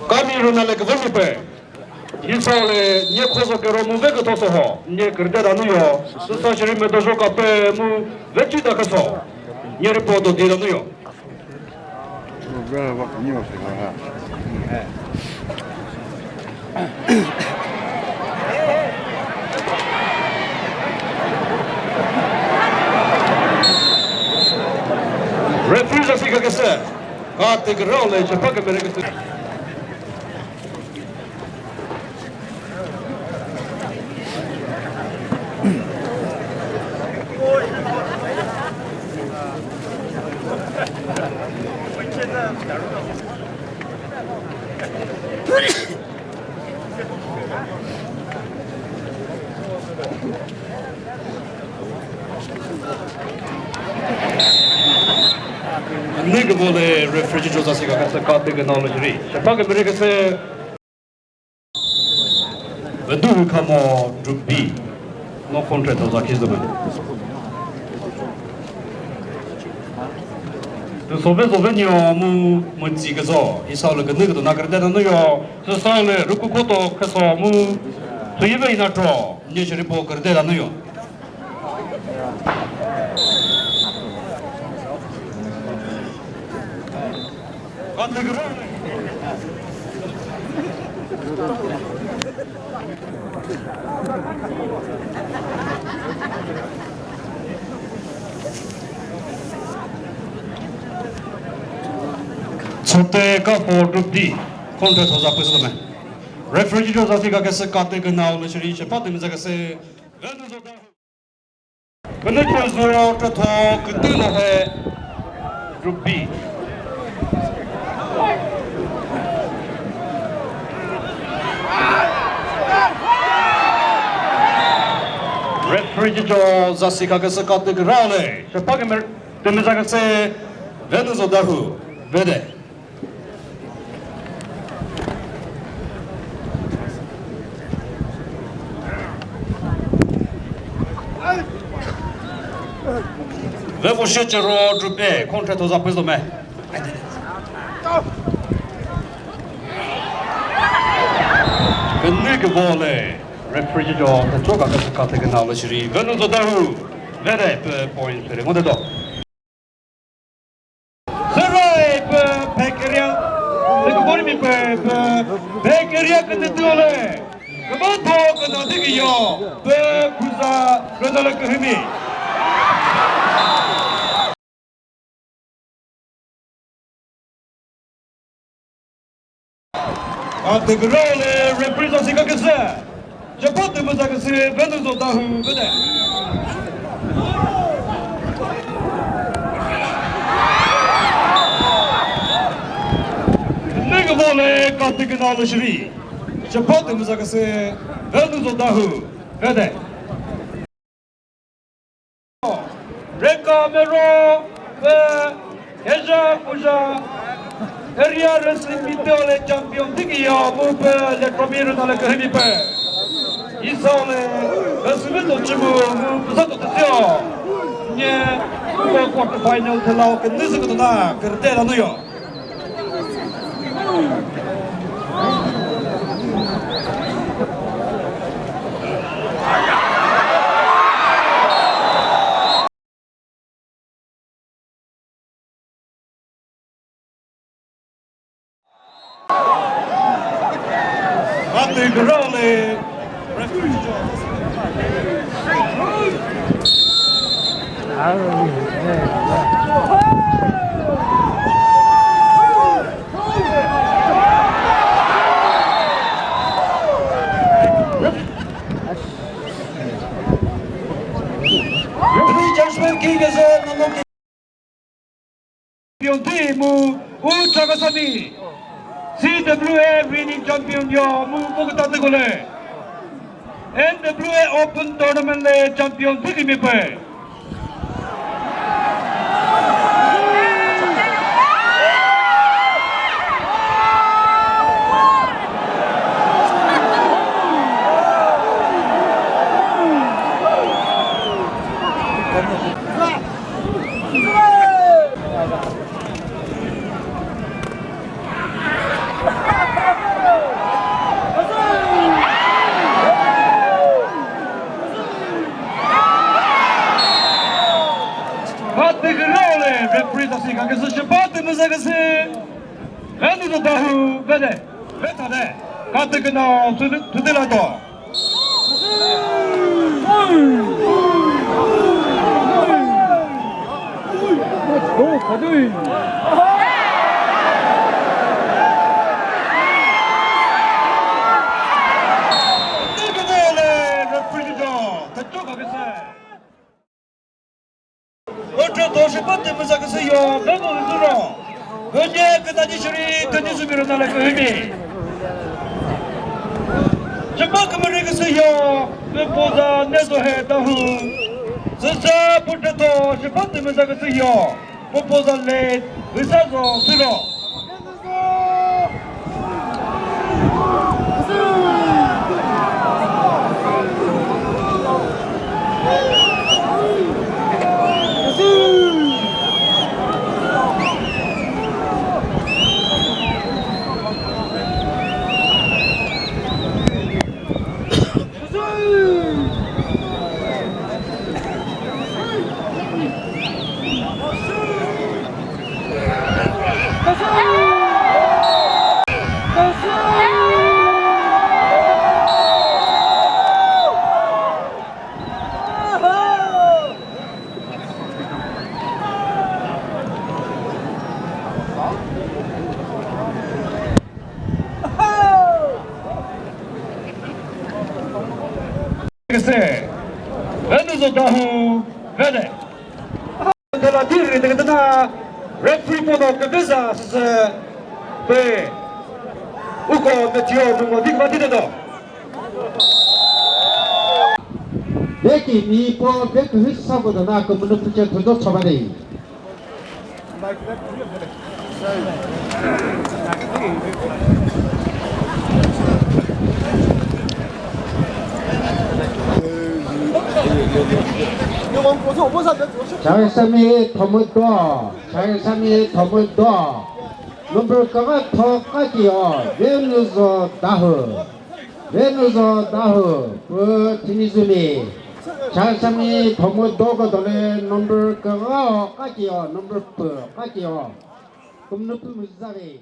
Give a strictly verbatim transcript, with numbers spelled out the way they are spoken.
Kami rüna le küvemi pü. Yisao le nye khozo kero mu ve kütho soho. Nye kürüte danu yo. Süsa shiri me dojo ka pü mu ve chü da küso. Nye ri po do di danu yo. Referee za sika küsü. Ka te kürao le chepa kümere küsü. Nü kübo le referee cho za sika küsü ka te künao le shiri. Chepa kümere küsü. Vedu kamo Group B. No contract za khizü mü. Tüsove zove nio mu mütsi küzo. Yisao le künü küdo na kürüte danu yo. Süsa le rüku khoto küso mu. Tüyi ve ina tro. Nye shiri po kürüte danu yo. Chote ka for Group D. Contract thoza püsü me. Referee cho za sika küsü ka te künao le shiri chepa te mi za küsü. Künü chozüro tretho kütü lo he Group B. Referee cho za sika küsü ka te kürao le. Chepa kümer te mi za küsü Venuzo Dawhuo. Vede. Ve vo she chero Group A, contract thoza püzo me. Künü kübo le, referee cho, te cho ka küsü ka te künao le shiri, Venuzo Dawhuo, vede pü point püri ngo de do. Sürai pü Phek area, sükübori mi pü, pü Phek area künü tüo le. Kübon tho künü tiki yo, pü Khuza rüna le kühümi. Ka te kürao le referee za sika küsü. Chepa te mi za küsü Venuzo Dawhuo vede. Nü kübo le ka te künao le shiri. Chepa te mi za küsü Venuzo Dawhuo vede. Reka mero ve Heja Kuja area wrestling meet le champion tiki yo mu pü le trophy rüna le kühümi pü. Yisao le wrestling to chimu mu püsa to tüsio. Nye ko quarter final thelao künü sü kütuna kürüte la nu yo. Mati Growley. Referee judgment kick is a no. Champion team mu u Chakhesang C W A reigning champion yo mu poküta tükole N W A Open Tournament le champion tükimi pü. Kesi, Venüzo Dawhuo, vede, vethade, katü kena, tüdü, tüdü la do. Ocho to shi pa tümüza küsü yo, Venüzo Dawhuo. Hünye kütani shiri, tüni zümiro nala kühümi. Shi pa kümüri küsü yo, Püpozha Nezohe Dawhuo. Süsa pütütho, shi pa tümüza küsü yo, Püpozha Late Hüsazo Suro. Kese, Venüzo Dawhuo, vede. Tela diri de na referee pono kübüza sese pe uko metio mungo dikva dide do. Beki mi po beki hüsa ko dana ko munu puche thodo chobade. Charisami Thomudo, Charisami Thomudo. Number kava tho kaki o, Venüzo Dawhuo. Venüzo Dawhuo, pü thinizumi. Charisami Thomudo ko dole number kava o, kaki o, number pü, kaki o. Kumnu pü müzave.